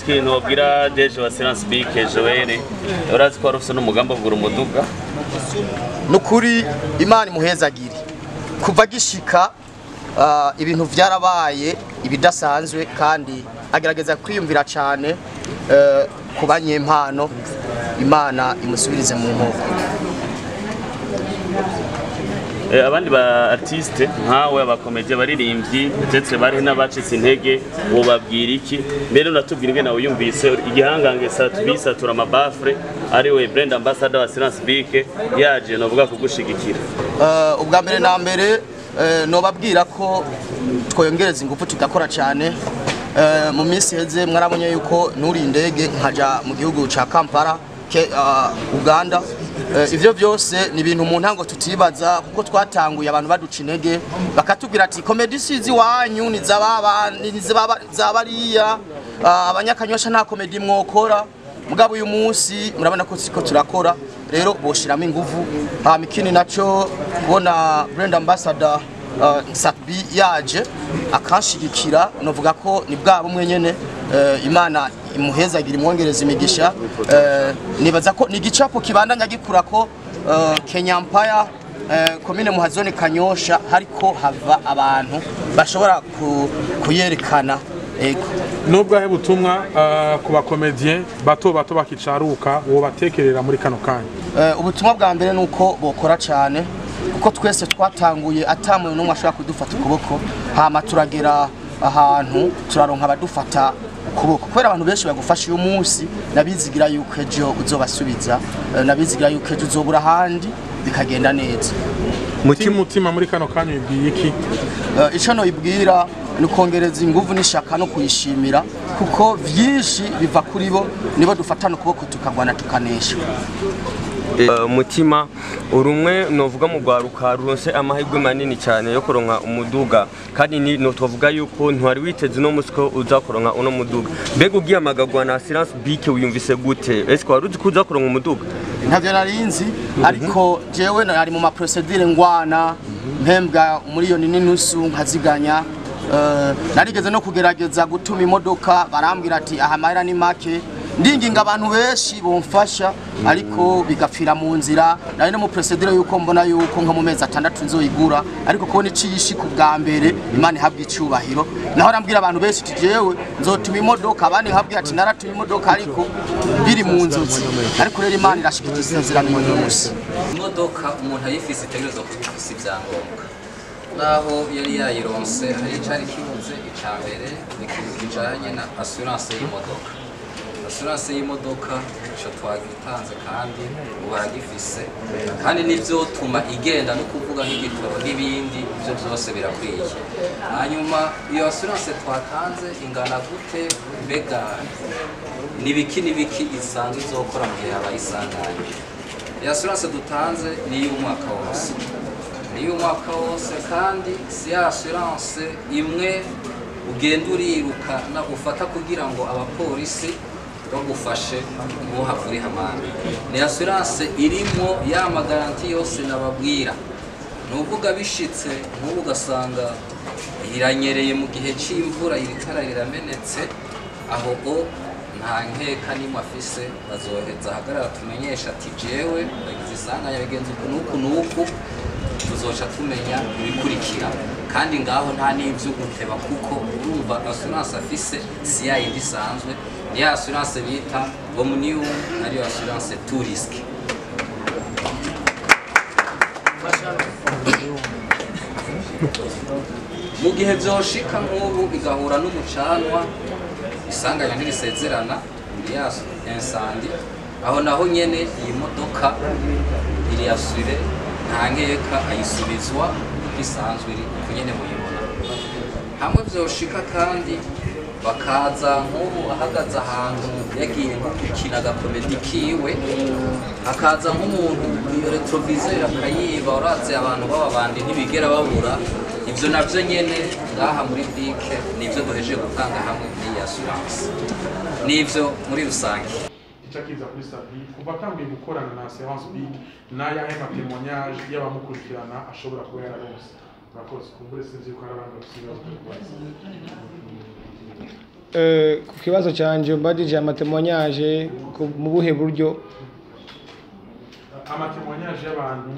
Ikintu wabwira DG wa Assurance BIC Joel, urazi ko wari ufise n'umugambi wo kugura umuduga? Nukuri Imana imuhezagire. Kuva gishika ibintu vyarabaye ibidasanzwe, kandi agerageza kwiyumvira cyane ku banyempano. Imana imusubirize mu nkoko. Abandi ba artiste nkawe, abakomedie, abaririmbyi, ndetse bari n'abacitse intege, wobabwira iki? Mbere unatubwira ingene wiyumvise igihangange Sat-B satura amabafre, ari we brand ambassador wa Assurance BIC, yaje novuga kugushigikira? Ubwa mbere na mbere, nobabwira ko twongereza ingufu, tugakora cyane. Mu minsi heze mwarabonye yuko nuri indege nkaja mu gihugu ca Kampala ke, Uganda. Ivyo byose ni ibintu mu ntango tutibaza, kuko twatanguye abantu baduca intege, bakatubwira ati comédie sizi wanyu, ni zababa, ni zabariya, abanyakanyosha nta comédie mwokora. Mugabo uyu munsi murabona ko siko turakora. Rero boshiramo inguvu. Hama ikindi naco, kubona brand ambassador Sat-B yaje akanshigikira, novuga ko ni bwa bumwe nyene. Imana imuhezagira, imwongereza imigisha. Nibaza ko ni igicapo kibandanya gikura ko Kenya Empire, komine Muha, zone Kanyosha, hariko hava abantu bashobora kuyerekana. Ego. Nubwo butumwa ku bakomedien bato bato bakicaruka wobatekerera muri kano kanya? Ubutumwa bwa mbere ni uko bokora cyane, kuko twese twatanguye ata muntu n'umwe ashobora kudufata ukuboko. Hama turagera ahantu turaronka abadufata ukuboko, kubera abantu benshi bagufasha uyu munsi nabizigira yuko ejo uzobasubiza, nabizigira yuko ejo uzobura ahandi bikagenda neza. Mutima mutima muri kano kanya ubwiye iki? Ico noyibwira ni ukongereza inguvu n'ishaka no kuyishimira, kuko vyinshi biva kuri bo. Nibo dufatana ukuboko tukagwana tukanesha. Mutima, urumwe novuga mu rwaruka ruronse amahirwe manini cyane yo kuronka umuduga, kandi ni no twavuga yuko ntwari witeze uno musi ko uza kuronka uno muduga. Mbega ugihamagagwa na Assurance BIC wiyumvise gute? Ese wari uzi ko uza kuronka umuduga? Ntavyo narinzi, ariko jewe nari mu ma procédures, ngwana mpembwa 1.5 miliyoni nkaziganya. Narigeze no kugerageza gutuma imodoka, barambwira ati aha mahera ni make. Ndinginga abantu benshi bomfasha, ariko bigapfira mu nzira. Nari no mu procédure yuko mbona yuko nko mu mezi 6 nzoyigura, ariko kubona iciyishi ku bwa mbere, Imana ihabwa icubahiro. Naho rambwira abantu benshi ati jewe nzotuma imodoka, abandi nkabwira ati naratuma imodoka, ariko biri mu nzozi. Ariko rero Imana irashikiriza isezerano uyu munsi. Imodoka umuntu ayifise itegerezwa kuba ifise ibyangombwa. Naho yari yayironse, hari icari kibuze. Ica mbere ni ikintu kijanye na assurance y'imodoka. Assurance y'imodoka ico twagitanze, kandi ubu baragifise, kandi n'ivyotuma igenda no kuvuga nk'igitoro n'ibindi, ivyo vyose birakwiye. Hanyuma iyo assurance twatanze ingana gute? Mbega nibiki nibiki isanzwe izokora mu gihe habaye isanganya? Iyo assurance dutanze ni iy'umwaka wose, ni iy'umwaka wose, kandi si ya assurance imwe ugenda uriruka na ufata kugira ngo abapolisi bagufashe ntuhave uriha amande. Ni assurance irimwo ya ma garanties yose nababwira. Ni uvuga bishitse nk'ubu ugasanga iranyereye mu gihe c'imvura, iri tara riramenetse, aho o nta nkeka nimwe afise, bazoheza ahagarara tumenyesha ati jewe ndagize isanganya, bigenze uku n'uku n'uku, tuzoca tumenya ibikurikira. Kandi ngaho nta n'ivyo guteba, kuko urumva assurance afise si ya yindi isanzwe, ni ya assurance bita Omnium, ariyo assurance tout risque. Mu gihe vyoshika nk'ubu igahura n'umucanwa, isanganya ntirisezerana, iri ya incendie, aho naho nyene iyi modoka iri assurée, nta nkeka, ayisubizwa uko isanzwe iri, uko nyene muyibona. Hamwe vyoshika kandi bakaza nk'ubu ahagaze ahantu yagiye nko gukina agakomedi kiwe, hakaza nk'umuntu iyo rétroviseur akayiba, urazi abantu b'ababandi ntibigera babura, ivyo navyo nyene ngaha muri BIC nivyo duhejeje gutanga hamwe n'iyi assurance. Nivyo muri rusange. Ica kiza kuri Sat-B, kuva atanguye gukorana na Assurance BIC, n'ayahe ma témoignages y'abamukurikirana ashobora kuba yararonse? Murakoze. Kumbure sinzi yuko hari abandi bafite ibibazo byo kubaza. Ku kibazo canje mbajije ama témoignages mu buhe buryo? Ama témoignages y'abantu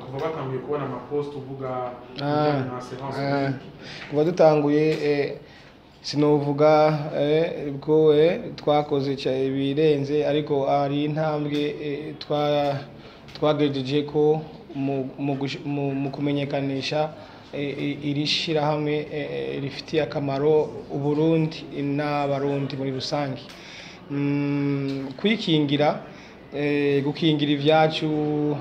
kuva batanguye kubona ama posts uvuga ibijyanye na assurance. Kuva dutanguye, sinovuga ko twakoze ibirenze, ariko hari intambwe twagejeje ko mu kumenyekanisha iri shirahamwe rifitiye akamaro Uburundi n'Abarundi muri rusange. Kwikingira, gukingira ivyacu,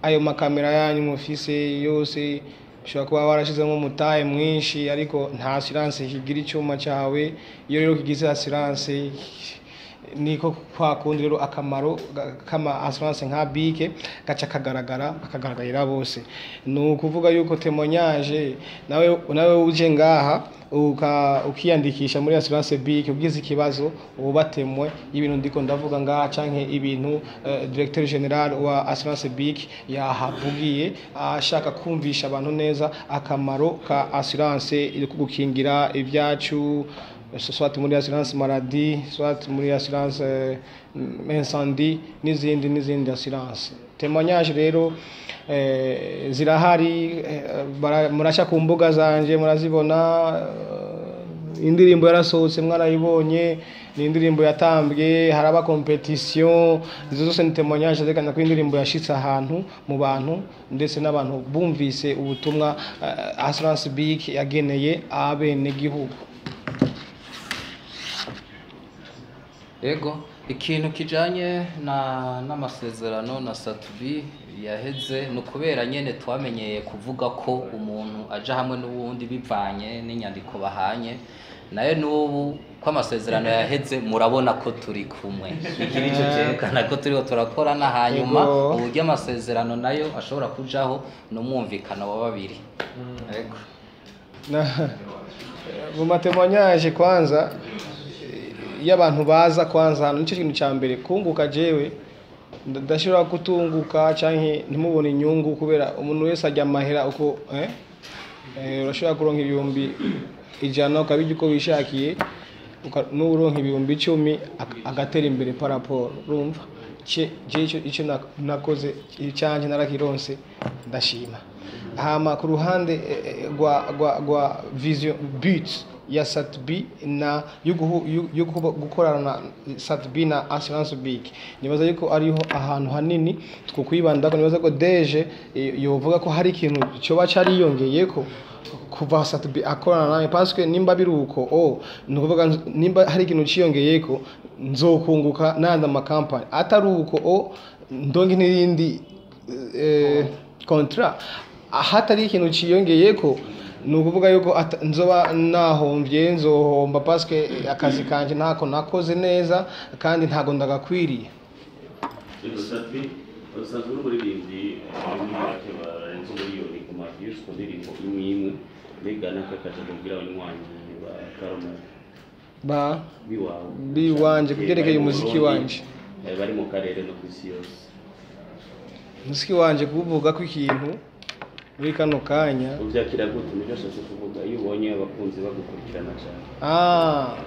ayo makamera yanyu mufise yose, ushobora kuba warashizemo umutahe mwinshi, ariko nta assurance kigira icyuma cyawe. Iyo rero kigize assurance, niko kwa kundi rero akamaro kama assurance nka BIC gaca kagaragara, kakagaragarira bose. Ni ukuvuga yuko témoignage, nawe uje ngaha ukiyandikisha muri assurance BIC, ugize ikibazo uba témoin y'ibintu ndiko ndavuga ngaha, canke ibintu directeur général wa assurance BIC yahavugiye, ashaka kumvisha abantu neza akamaro ka assurance iri gukingira ibyacu, soit muri assurance maladie, soit muri assurance incendie, n'izindi assurance. Témoignage rero zirahari, murasha ku mbuga zanje murazibona. Indirimbo yarasohotse, mwarayibonye, ni indirimbo yatambwe, haraba compétition. Izo zose ni témoignage zerekana ko indirimbo yashitse ahantu mu bantu, ndetse n'abantu bumvise ubutumwa assurance BIC yageneye abenegihugu. Ego, ikintu kijanye na n'amasezerano na Sat-B yaheze ni ukubera nyene twamenyeye kuvuga ko umuntu aja hamwe n'uwundi bivanye n'inyandiko bahanye nayo. N'ubu ko amasezerano yaheze, murabona ko turi kumwe. Iki nico cyerekana ko turiho turakorana. Hanyuma uburyo amasezerano nayo ashobora kujaho ni umwumvikano wa babiri. Ego. Mu ma témoignages kwanza, iyo abantu baza kwanza hano, nicyo kintu cya mbere kunguka. Jewe ndashobora kutunguka canke ntimubone inyungu, kubera umuntu wese ajya amahera uko urashobora kuronka 100,000 ukabirya uko wishakiye, n'uronka 10,000 agatera imbere par rapport. Urumva je ico nakoze icanje narakironse, ndashima. Hama ku ruhande rwa vision, but ya Sat-B na yo gukorana na Sat-B na assurance BIC, nibaza yuko ariho ahantu hanini twokwibandako. Nibaza ko deje yovuga ko hari ikintu coba cariyongeyeko kuva Sat-B akorana nawe, parce que nimba biruko, oh, ni ukuvuga nimba hari ikintu ciyongeyeko nzokunguka n'andi amakampani, atari uko, oh, ndonke n'irindi contrat. Ahatari ikintu ciyongeyeko, ni ukuvuga yuko nzoba nahomvye, nzohomba, parce que akazi kanje ntako nakoze neza kandi ntago ndagakwiriye. Yego, Sat-B, usanzwe uri umuririmbyi muri bake barenze 1 miliyoni ku ma views ku ndirimbo imwe imwe. Mbega n'akakaje kubwira abanywanyi ba Karomari ba biwawe? Biwanje, kubyerekeye Bari mu umuziki Burundi, wanje. Bari mu karere no ku isi yose. Umuziki wanje, kuwuvuga ko ikintu muri kano kanya? Uvyakira gute? Nibyo ashatse kuvuga, iyo ubonye abakunzi bagukurikirana cyane. Ah,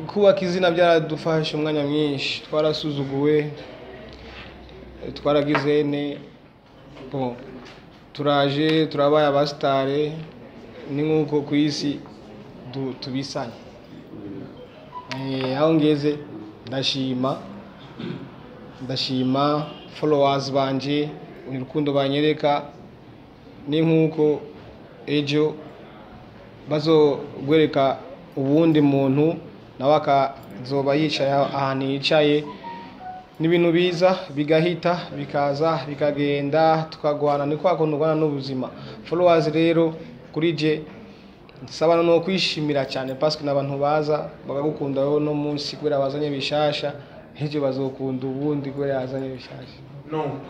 kubaka izina byaradufashe umwanya mwinshi, twarasuzuguwe, twaragize ne bon, turaje turabaye abasitare, ni nk'uko ku isi tubisanye. Aho ngeze ndashima, ndashima followers banje, urukundo banyereka. Ni nk'uko ejo bazogwereka uwundi muntu, nawe akazoba yicaye ahantu yicaye. Ni ibintu biza bigahita, bikaza bikagenda, tukagwana. Ni kwa kuntu urwana n'ubuzima. Followers rero kuri je nsaba no kwishimira cyane, parce que n'abantu baza bakagukunda wowe no munsi kubera bazanye bishasha, ejo bazokunda ubundi kubera yazanye bishasha. No.